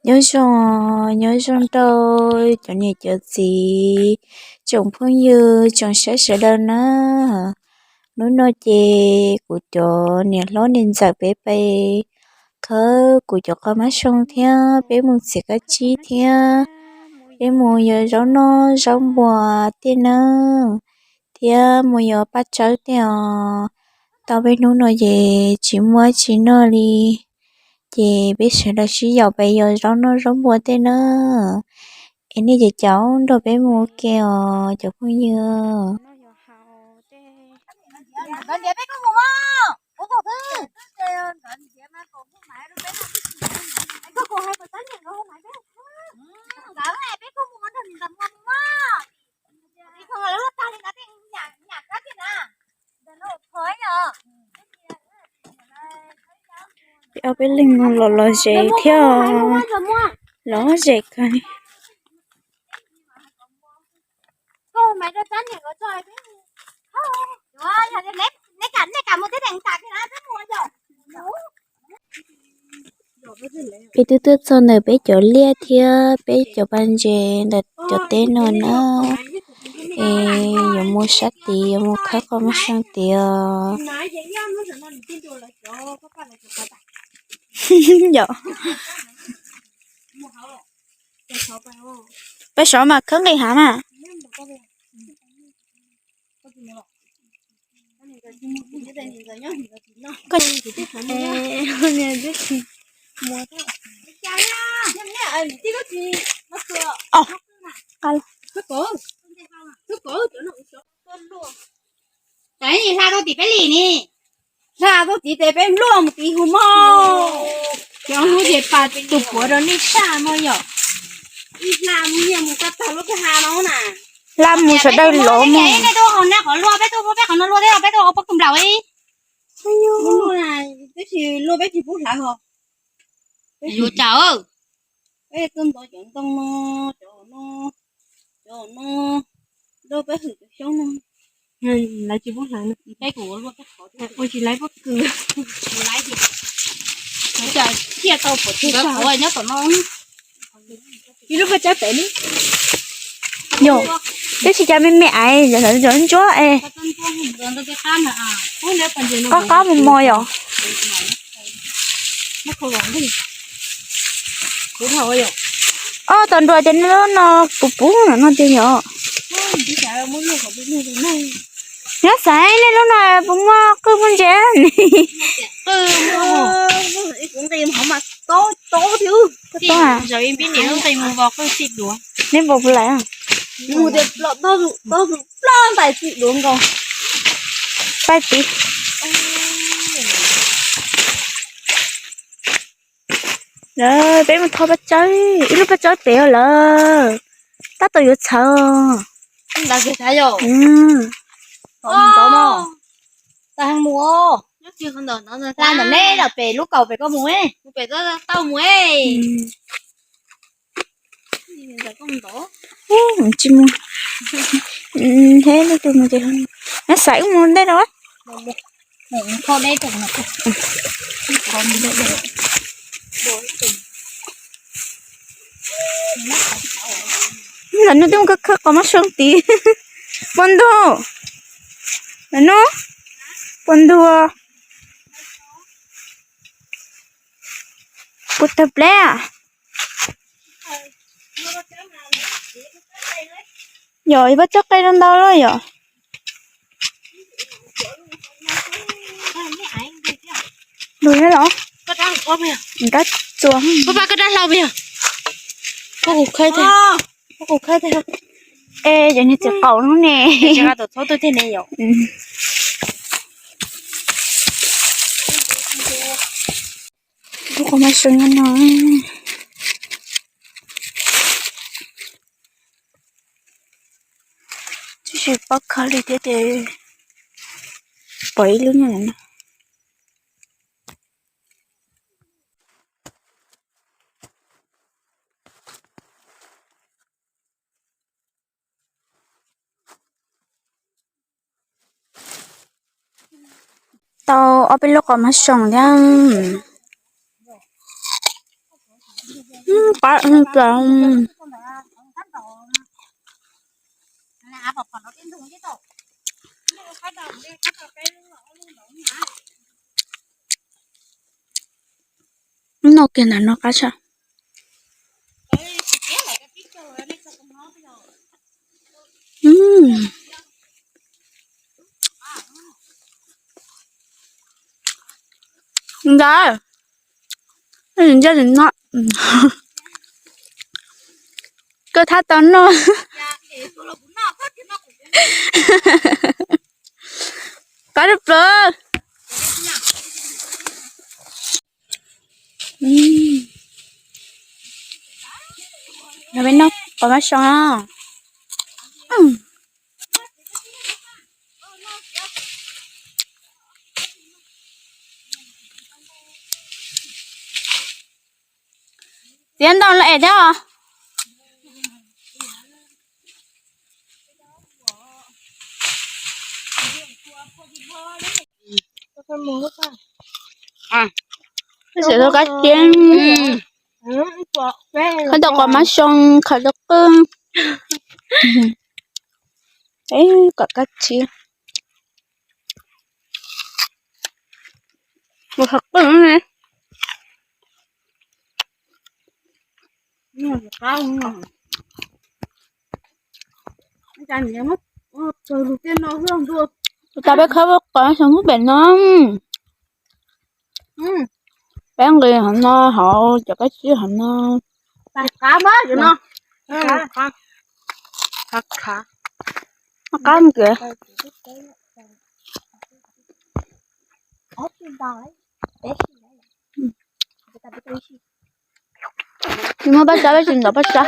Nyob zoo, nyob zoo rau cov niam cov txiv, tsoom phooj ywg, tsoom saib sawv daws na. Hnub no ces kuv cov niam hlob niam ntxawm peb pais khawb kuv cov qos mab soo thiab peb mus txiav kab tsib thiab peb mus yos zaub noj zaub npua tej na, thiab mus yos paj tsawb tej os. Tau peb hnub no ces tsis muaj tsis noj li, ces peb sawv daws sib yaum pais yos zaub noj zaub npua tej na. Es nej cov caum nrog peb mus ua ke os cov phooj ywg. Peb ob peb leeg los los zes thiab, los zes kawg li. Peb twb tuaj txog ntawm peb cov liaj thiab peb cov pas ntses ntawm cov teb no na. Es yuav mus sab tid, yuav mus khawb qos mab soo tid os. Yom. Peb sov mas khawb nqis hav mas. Hla rau tim peb li ni. Hla rau tim tes peb luaj mus tid hu mog. Cov hlub ces pas tus puav rau nej saj mog yom. Ib hla mus nyiaj mus tag tag lub kwj ha no na. Hla mus sawv daws lov mog. Nej tuaj hauv na qhov luaj, peb tuaj peb qhov no luaj thiab peb tuaj hauv pob kws nplaum ib. Twb tsis luaj peb tsis pub hlav hos. Yuav cas? Peb tuaj ntov cov ntoo no, cov no, cov no, rau peb hwm cov xyoob no. Lawv tsis pub hlav no. Peb kuv ua luaj peb qhov, ua tsis laiv pob kws. Ua cas thiaj tau pom thiaj tau nyob tom no. Ib lub paj tsawb pem li. Yog, twb tsis cas me me aiv, cov ntsuab es. Qab qab mos mos yom. Ob tau nrua ces nej lub no puv puv no tiag yom. Nyob xaiv nej lub no puas muaj qwj muaj ntses ni. Neb npaum puas lawm? Pais tid. Lawm peb mus thov paj tsawb, ib lub paj tsawb pem lawm. Tab tom yuav txhawv. Ntawd kiag sav yom. Ntawd mus, ntawm neb los pem lub kaum pem koj mus. Tau mus. Tsis mus. Thiab leej twg mus ces, xaiv wb mus ntej no. Lawv nug twb mus khawb khawb qos mab soo tid. Puas ntug? Lawv nug puas ntug? Puas tawg pleb? Yog ib pab tsob qe ntau ntau los yom. Lug los? Nrab txuas. Koj dab hlau pes yog? Koj kuv khawb tag. Es cov niag txiv qaub no ne. Tsis nqa tom txhob twg tiag ne yom. Lub qos mab soo nyob no. Tsis paub khawb li thiab ces pom ib lub nyob no. Tau ob peb lub qos mab soo thiab. Qab plaws. Noj kiag ntawm no qab tshaj. Ntawd, ntawd no, koj thab tau noj. Qab plaws. Peb noj qos mab soo. Txiav ntau los es thiab os. Ib sim rau kab tsib, khaws tau qos mab soo, khaws tau qwj. Kom kab tsib, mus khaws qwj. Tus tas peb khawb qos mab soo lub pem no. Peb nqis hov no, hauv cov kab tsib hov no. Qab nkiav. Tsis muaj paj tsab, peb tsis ntov paj tsab.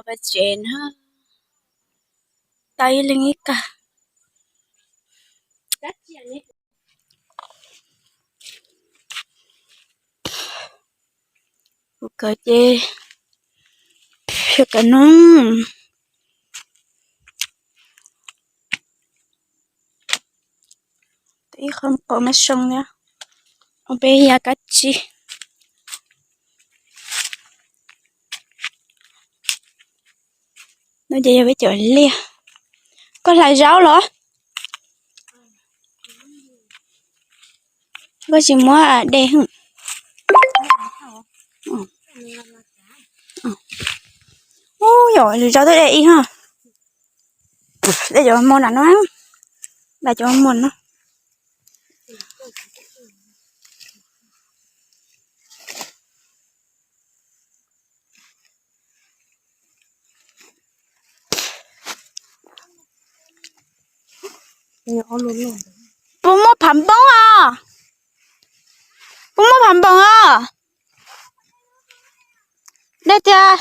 Peb tsev na, tau ib leeg ib kag. Kuv kawm ces, kawm no. Ib qho qos mab soo thiab, ua peb ya kab tsib. No ces yog peb cov liaj. Koj hlais zaub los? Koj tsis muab de. Ub, yog lwm zaub twb de ib ho. De cov mos nram no, de cov mos no. Puas muaj phav npoo os? Puas muaj phav npoo os? Dej tiag.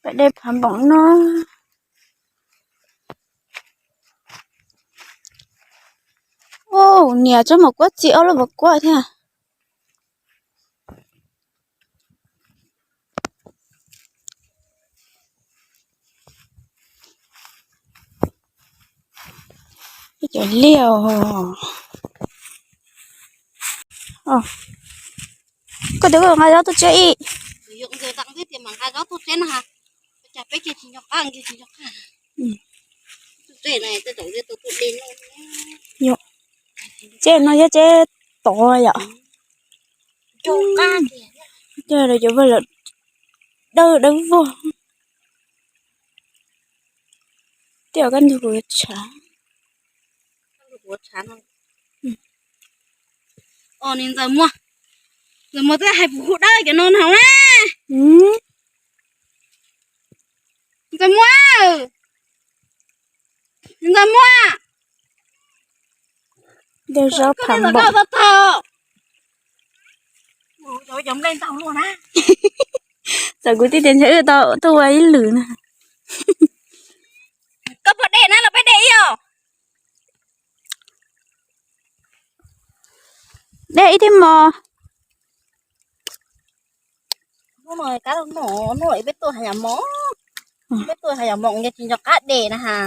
Peb de phav npoo no. Ub, niam tsob mos kuab txi ob lub mos kuab thiab. Cov liaj. Koj tias koj nqa zaub tuaj tsiab ib. Tsiab no yog tsiab tod yom. Cov vaj los dawb dawb vog. Tej zaum kaj ntug kuv yuav tshav. Ntxawm Muas, Ntxawm Muas twb hais puas hu dawb cov no no na. Ntxawm Muas. Ntxawg Muas, de zaub phav npaum. Txawm kuv tij tias ntshe wb tau tuaj ua ib lwm na. Koj puas de na los peb de ib os? De ib thiab mog. Hnub no peb tuaj hais yam mom, peb tuaj hais yam mom nws tsis nco qab de na ha.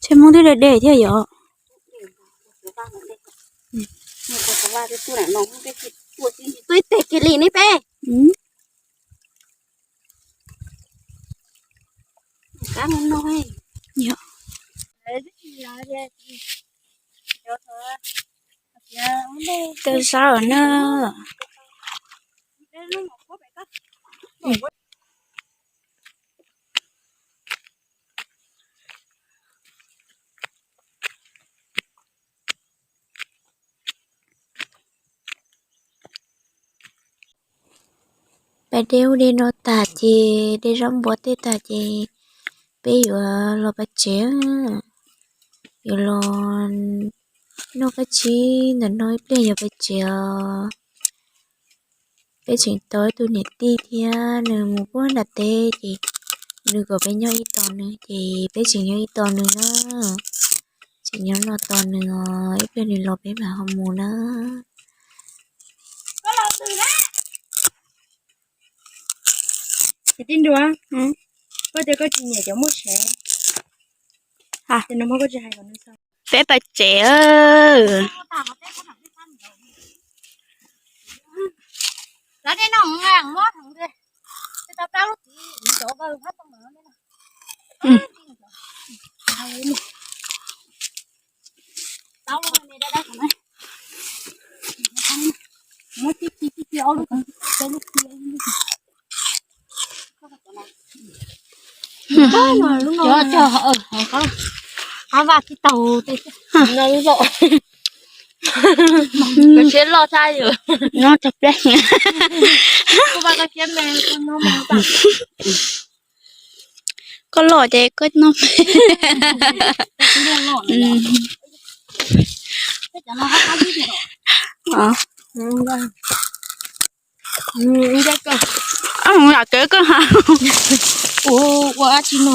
Tsheb Hmoob twb de de thiab yom. Tuaj ib teg kiag li ne peb. Kawg sab na. Peb de ub de no tag ces de zaub npua tej tag ces peb yuav los pab tsev, yuav los noj kab tsib ntawm no ib pliag yuav pab tsev os. Peb tseem tau ib tug niam tij thiab nws mus puag nram teb ces nws kom peb nyob ib tos nws ces peb tseem nyob ib tos nws na. Tseem nyob no tos nws os, ib pliag nws los peb mam ho mus na. Tij Nruas, koj tias koj tsis nyiam cov muaj sev, peb pab tsev. Qab vaj tib taug, lub zom, koj siab loj tshaj yus. Nyob tog plab. Koj loj ces koj noj. Lam kawv koj ha. Ua dab tsi no?